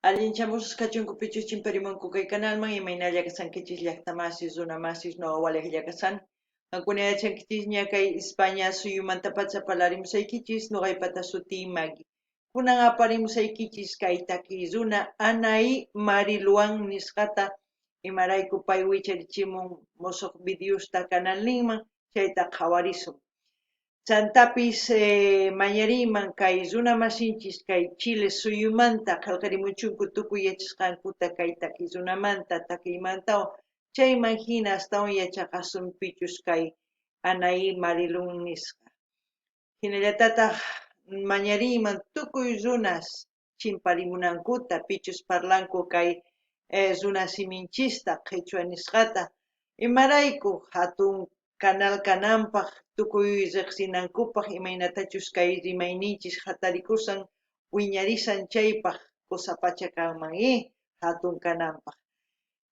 Allinchamusqa kachunku pichus chimparimunku kay kanalman, imaynalla kashankichis llaqtamasis, runamasis, noqa walejlla kashan. Qankuna yachankichisña kay España suyumantapacha parlarimusaykichis, noqaypata sutiy Maggie. Kunan aparimusaykichis kay takiy runa Anaí Mariluán nisqata, imarayku pay wicharichimun mosoq videosta kanalninman, chayta qhawarisun. Chantapis mañariyman kay runa masinchis kay Chile suyumanta qhelqarimuchunku tukuy yachasqankuta kay takiy runamanta, takiymantawan, chayman hina astawan yachaqasun pichus kay Anaí Marilún nisqa. Hinallatataq mañariyman tukuy runas chimparimunankuta, pichus parlanku kay runa siminchista, qhichwa nisqata, imarayku hatun kanal kananpaq, tukuy riqsinankupaq, imaynatachus kay rimayninchis hatarikusan, wiñarisan chaypaq kusapacha kanman hatun kananpaq.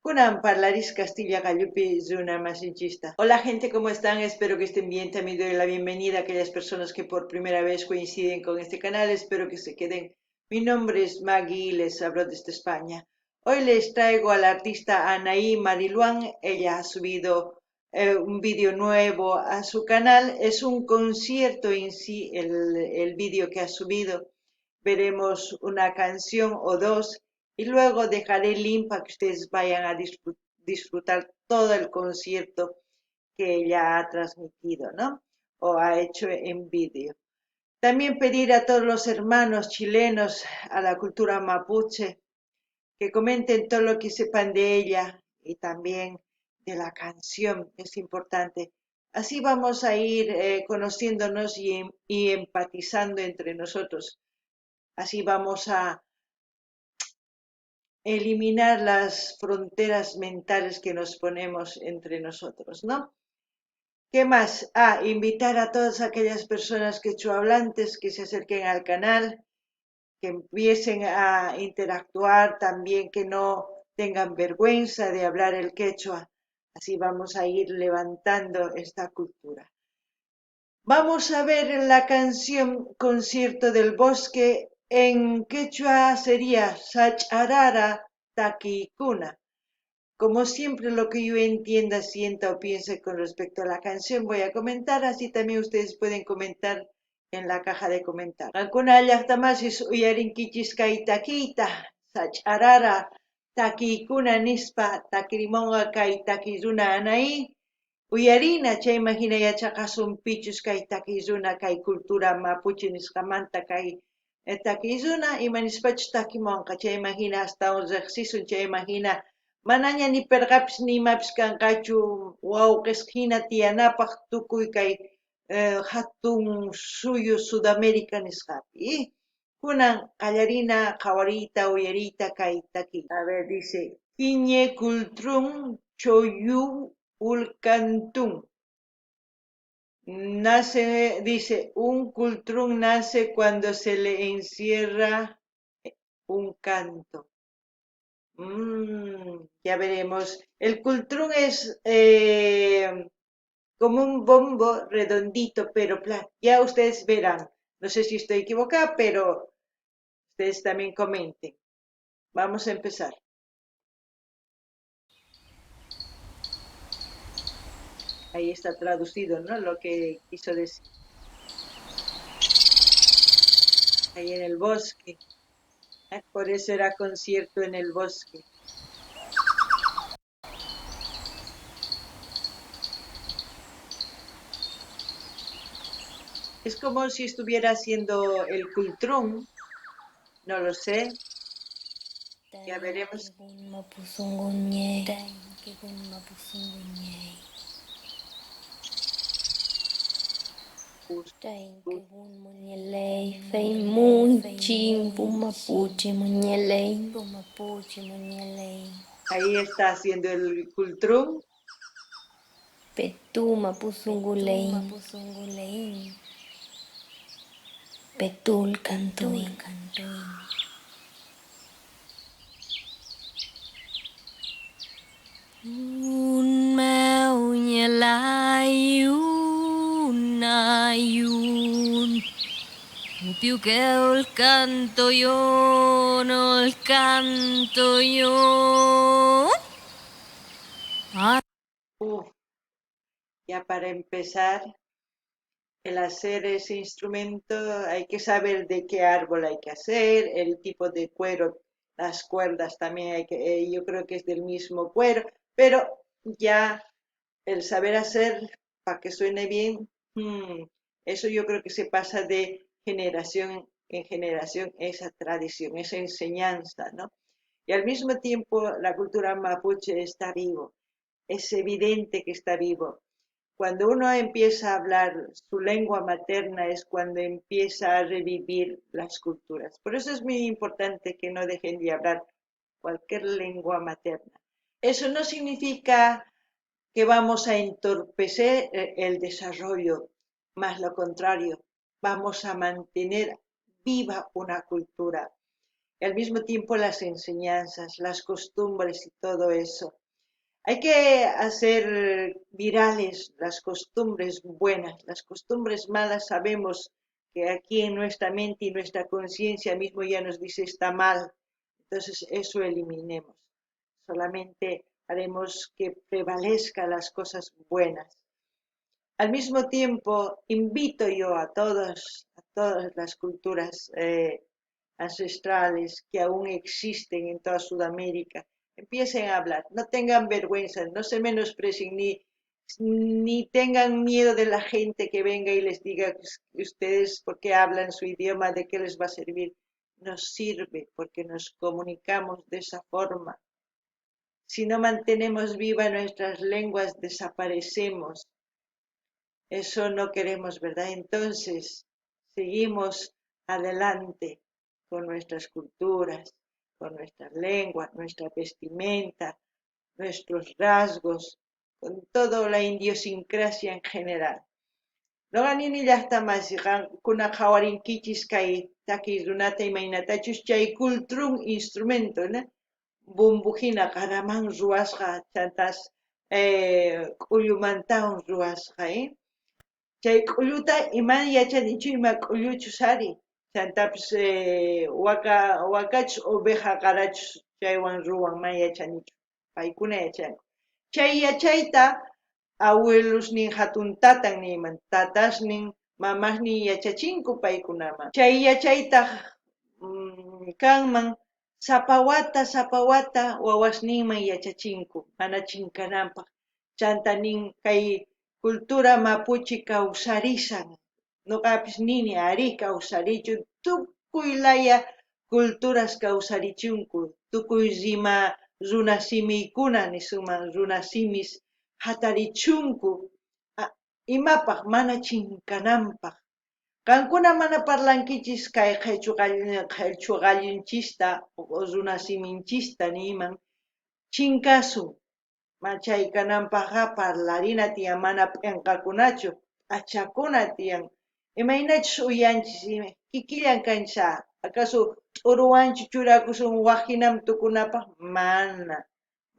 Kunan parlaris Castilla qallupi runa masinchista. Hola gente, ¿cómo están? Espero que estén bien. También doy la bienvenida a aquellas personas que por primera vez coinciden con este canal. Espero que se queden. Mi nombre es Maggie y les hablo desde España. Hoy les traigo a la artista Anaí Mariluán. Ella ha subido un vídeo nuevo a su canal. Es un concierto en sí, el vídeo que ha subido. Veremos una canción o dos y luego dejaré el link para que ustedes vayan a disfrutar todo el concierto que ella ha transmitido, ¿no? O ha hecho en vídeo. También pedir a todos los hermanos chilenos, a la cultura mapuche, que comenten todo lo que sepan de ella y también de la canción, es importante. Así vamos a ir conociéndonos y empatizando entre nosotros. Así vamos a eliminar las fronteras mentales que nos ponemos entre nosotros, ¿no? ¿Qué más? Ah, invitar a todas aquellas personas quechuahablantes que se acerquen al canal, que empiecen a interactuar también, que no tengan vergüenza de hablar el quechua. Así vamos a ir levantando esta cultura. Vamos a ver la canción Concierto del Bosque. En quechua sería Sach'arara Takiykuna. Como siempre, lo que yo entienda, sienta o piense con respecto a la canción voy a comentar, así también ustedes pueden comentar en la caja de comentarios. Qankuna llaqtamasis uyarinkichis kay takiyta, Sach'arara Takiykuna nispa takirimunqa kay takiy runa Anaí. Uyarina chayman hina yachaqasun pichus kay takiy runa kay cultura mapuche nisqamanta kay takiy runa ima nispachus takimunqa chayman hina astawan riqsisun chayman hina manaña ni perqapis ni imapis kanqachu wawqis hina tiyanapaq tukuy kay hatun suyu Sudamérica nisqapi. Kunan qallarina qhawariyta uyariyta kay takiy. A ver, dice Kiñe Kultrun Choyu Ulcantún. Nace, dice, un cultrún nace cuando se le encierra un canto. Ya veremos. El cultrún es como un bombo redondito, pero ya ustedes verán. No sé si estoy equivocada, pero ustedes también comenten. Vamos a empezar. Ahí está traducido, ¿no? Lo que quiso decir. Ahí en el bosque. Por eso era concierto en el bosque. Es como si estuviera haciendo el cultrún. No lo sé. Ya veremos. Ahí está haciendo el cultrún. Petuma puzungulei. Petul cantuin. Un meuñelayun. Ayun. Piuqueo el canto yo, no el canto yo. Ah. Uf, ya para empezar, el hacer ese instrumento hay que saber de qué árbol hay que hacer, el tipo de cuero, las cuerdas también hay que, yo creo que es del mismo cuero, pero ya el saber hacer para que suene bien, eso yo creo que se pasa de generación en generación, esa tradición, esa enseñanza, ¿no? Y al mismo tiempo la cultura mapuche está vivo, es evidente que está vivo. Cuando uno empieza a hablar su lengua materna es cuando empieza a revivir las culturas. Por eso es muy importante que no dejen de hablar cualquier lengua materna. Eso no significa que vamos a entorpecer el desarrollo, más lo contrario, vamos a mantener viva una cultura. Y al mismo tiempo las enseñanzas, las costumbres y todo eso. Hay que hacer virales las costumbres buenas, las costumbres malas sabemos que aquí en nuestra mente y nuestra conciencia mismo ya nos dice está mal, entonces eso eliminemos. Solamente haremos que prevalezcan las cosas buenas. Al mismo tiempo, invito yo a todas las culturas ancestrales que aún existen en toda Sudamérica, empiecen a hablar, no tengan vergüenza, no se menosprecien, ni tengan miedo de la gente que venga y les diga que ustedes por qué hablan su idioma, de qué les va a servir. Nos sirve porque nos comunicamos de esa forma. Si no mantenemos vivas nuestras lenguas, desaparecemos. Eso no queremos, ¿verdad? Entonces, seguimos adelante con nuestras culturas, con nuestras lenguas, nuestra vestimenta, nuestros rasgos, con toda la idiosincrasia en general. Noqa nini llaqta masi qamkuna qhawarinkichis kay takiy runata imaynatachus chay kultrun instrumento, ¿no? Bumbujina qaraman ruwasqa chantas k'ullumantawan ruwasqa, Chay k'ulluta iman yachanichu ima k'ulluchus ari, chantapis wakachus oveja qarachus chaywan ruwan man yachanichu, paykuna yachanku. Chay yachayta abuelosnin hatun tatan niyman, tatasnin mamasnin yachachinku paykunaman. Chay yachaytaj kanman sapa wata wawasninman yachachinku, mana chinkananpaq. Chanta nin kay cultura mapuche kawsarisan. Noqapis nini ari kawsarichun, tukuy laya culturas kawsarichunku, tukuy rima runasimiykuna nisuman runasimis hatarichunku, imapaq mana chinkananpaq. Qankuna mana parlankichis kay qhichwa runasiminchista niyman chinkasun. Chay kananpaqqa parlarina tiyan, mana p'inqakunachu, p'achakuna tiyan. Imaynachus uyanchis, kikillan kancha. ¿Acaso t'uruwanchu churakusun waqhinam tukunapaq? Mana.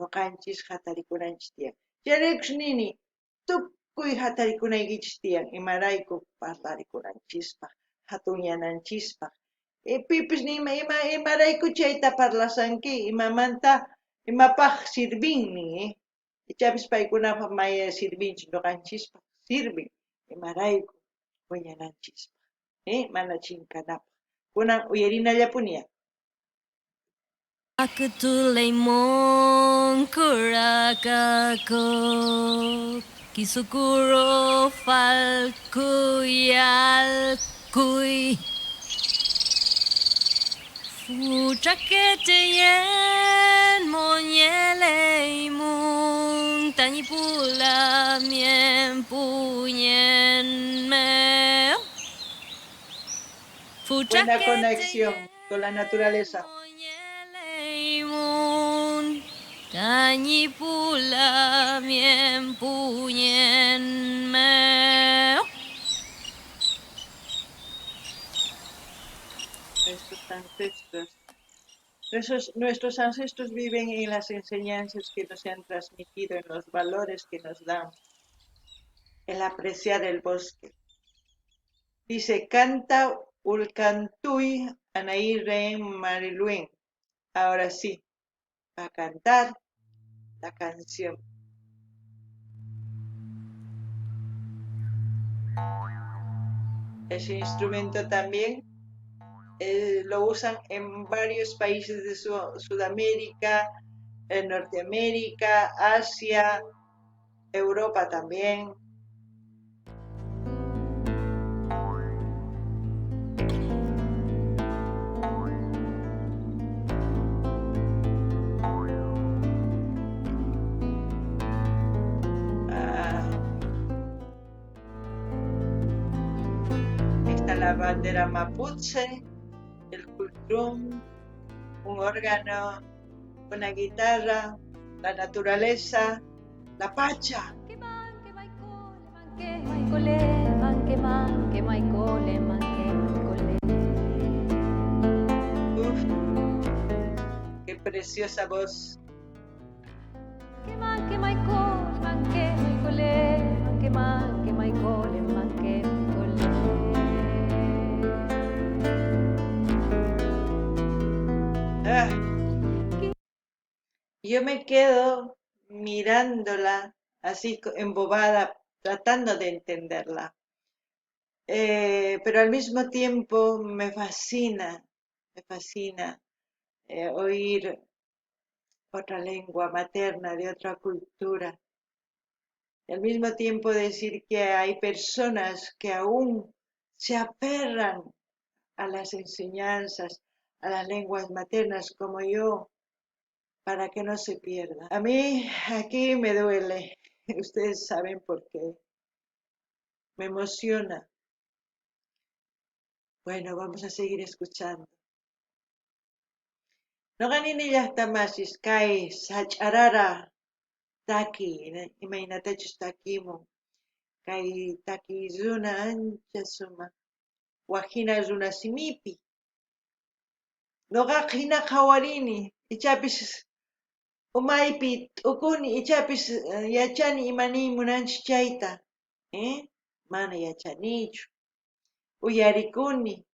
Noqanchis hatarikunanchis tiyan. Chayraykus nini, tukuy hatarikunaykichis tiyan, imarayku parlarikunanchispaq, hatunyananchispaq. Pipis nima imarayku chayta parlasanki, imamanta, imapaq sirvinni, Ichapis paykunapaq may sirvinchu, noqanchispaq sirvin, imarayku wiñananchispaq, mana chinkanapaq. Kunan uyarinallapuniya. Akatuleimon kurakako kisukuro falkuyalkuy Fuchaketeyen moñeleimun tañipula mien puñen me. Buena conexión con la naturaleza. Tañipula mien puñen me. Nuestros ancestros. Nuestros ancestros viven en las enseñanzas que nos han transmitido, en los valores que nos dan, el apreciar el bosque. Dice, canta Ulcantuy, Anaí Ren Mariluen. Ahora sí, va a cantar la canción. Ese instrumento también lo usan en varios países de Sudamérica, en Norteamérica, Asia, Europa también. Está la bandera mapuche, el cultrum, un órgano, una guitarra, la naturaleza, la pacha. Uf, qué preciosa voz. Ah. Yo me quedo mirándola así embobada, tratando de entenderla. Pero al mismo tiempo me fascina oír otra lengua materna de otra cultura. Y al mismo tiempo decir que hay personas que aún se aferran a las enseñanzas, a las lenguas maternas como yo, para que no se pierda. A mí aquí me duele, ustedes saben por qué. Me emociona. Bueno, vamos a seguir escuchando. Noqani llaqtamasis kay sach'arara taki, imaynatachus takimun, kay taki runa ancha sumaq, wajina runa simipi. Noqaqa hina qhawarini, ichapis umaypi t'ukuni, ichapis yachani imaniy munanchis chayta, Mana yachanichu. Uyarikuni,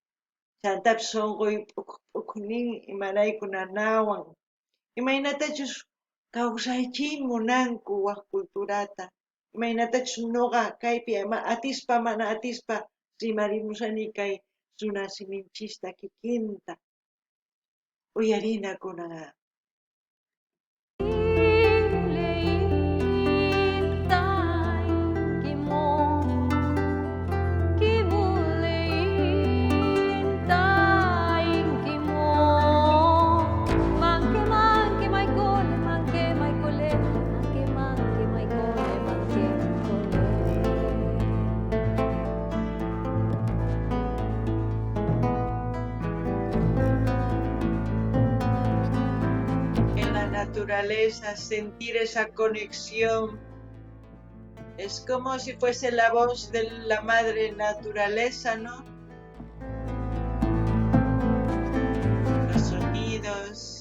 chantapis sunquy p'uk p'uk nin imarayku nanawan. Imaynatachus kawsaychiy munanku waj culturata. Imaynatachus noqa kaypi atispa mana atispa rimarimushani kay runa siminchista kikinta. Uyarina kunan. Naturaleza, sentir esa conexión. Es como si fuese la voz de la madre naturaleza, ¿no? Los sonidos.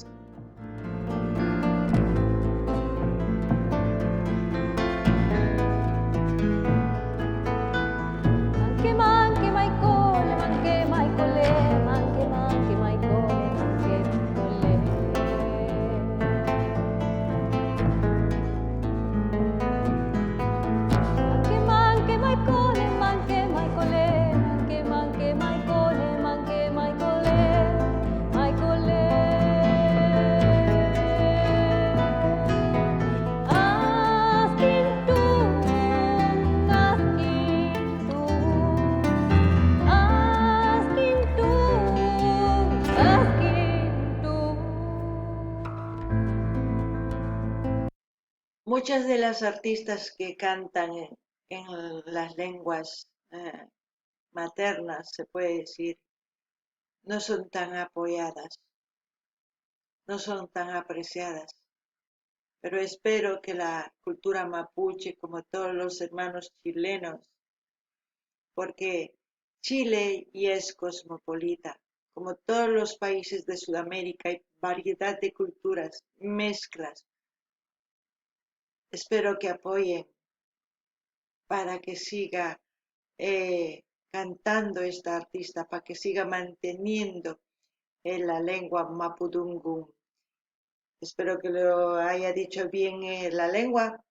Muchas de las artistas que cantan en las lenguas maternas, se puede decir, no son tan apoyadas, no son tan apreciadas. Pero espero que la cultura mapuche, como todos los hermanos chilenos, porque Chile ya es cosmopolita, como todos los países de Sudamérica, hay variedad de culturas, mezclas. Espero que apoyen para que siga cantando esta artista, para que siga manteniendo en la lengua mapudungun. Espero que lo haya dicho bien en la lengua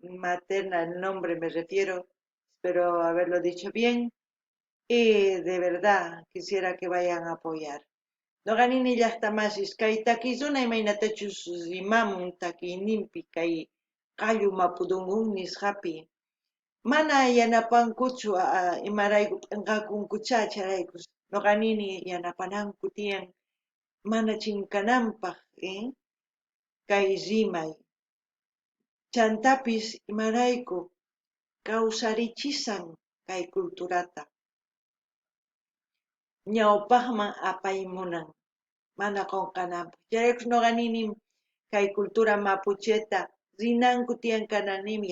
materna, el nombre me refiero. Espero haberlo dicho bien. Y de verdad quisiera que vayan a apoyar. Noqa nini llaqtamasis kay takiy runa imaynatachus rimamun takiyninpi kay qallu mapudungun nisqapi mana yanapankuchu imarayku p'inqakunkuchá chayrayku noqa nini yanapananku tiyan mana chinkananpaq kay rimay chantapis imarayku kawsarichisan kay culturata ñawpaqman apaymunan mana qunqananpaq chayraykus noqa nini kay cultura mapucheta rinanku tiyan kananim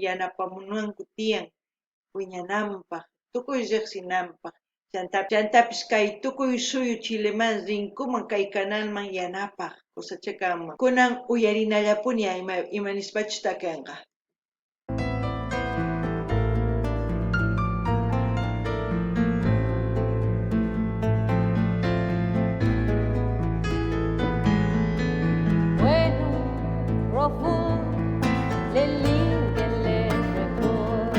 yanapamunanku tiyan wiñananpaq tukuy riqsinanpaq chantapis kay tukuy suyu Chileman rinkuman kay canalman yanapaq kusachá kanman kunan uyarinallapuni ima nispachus takinqa. Bueno, rofu, le lingue, le repor.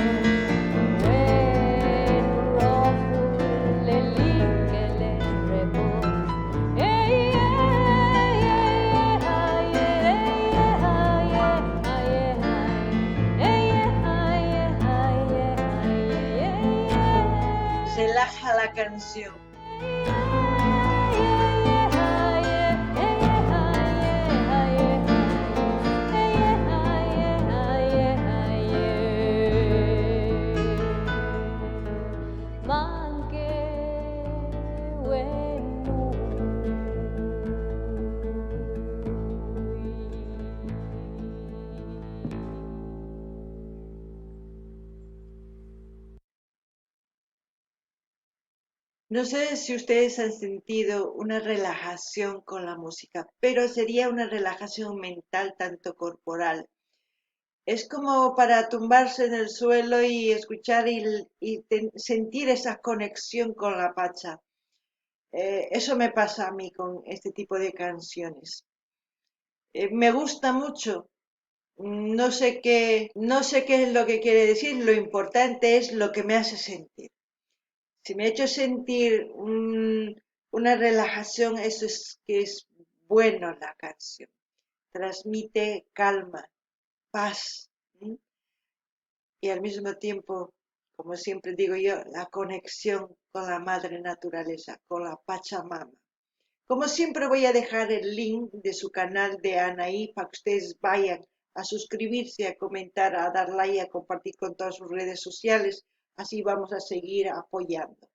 Bueno, rofu, le lingue, le repor. Ey, ey, ey, ay, ey, ay, ay, ay, ay, ay, ay, ay, Relaja la canción. No sé si ustedes han sentido una relajación con la música, pero sería una relajación mental tanto corporal. Es como para tumbarse en el suelo y escuchar y sentir esa conexión con la pacha. Eso me pasa a mí con este tipo de canciones. Me gusta mucho. No sé qué es lo que quiere decir. Lo importante es lo que me hace sentir. Si me ha hecho sentir una relajación, eso es que es bueno la canción. Transmite calma, paz, ¿m? Y al mismo tiempo, como siempre digo yo, la conexión con la madre naturaleza, con la Pachamama. Como siempre voy a dejar el link de su canal de Anaí para que ustedes vayan a suscribirse, a comentar, a dar like, a compartir con todas sus redes sociales. Así vamos a seguir apoyando.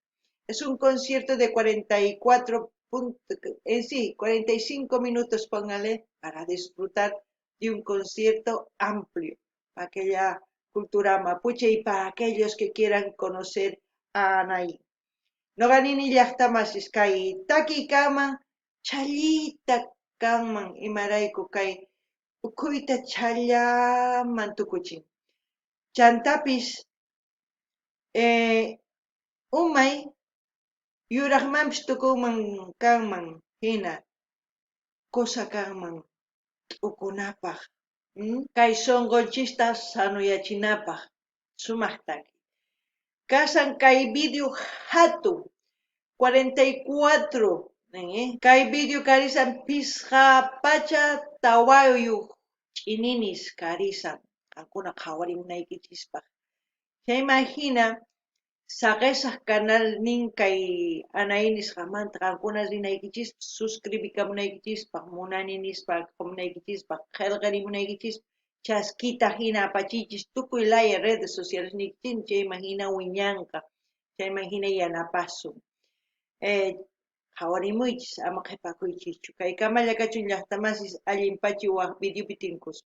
Es un concierto de 44 punto, en sí, 45 minutos, póngale, para disfrutar de un concierto amplio para aquella cultura mapuche y para aquellos que quieran conocer a Anaí. Noqa nini llaqtamasis kay taki kaman challita kanman imarayku kay ukhuyta chhallaman tukuchin. Chantapis umay yuraqmanpis tukunman kanman hina cosa kanman t'ukunapaq, kay sunqunchista sanuyachinapaq sumaq taki. Kasan kay video hatun 44 kay video karisan pisqa pacha tawayuq ch'ininis karisan qankuna qhawarimunaykichispaq. Chayman hina saqesaq canal nin kay Anaí nisqamanta qankuna rinaykichispaq suscribikamunaykichispaq munani nispa qomunaykichispaq qhelqarimunaykichispaq chaskita hina apachiychis tukuy laya redes sociales niykichis chayman hina wiñanqa chayman hina yanapasun. Qhawarimuychis ama qhipakuychischu kay kamalla kachun llaqtamasis allin pachi waq videopi tinkuspa.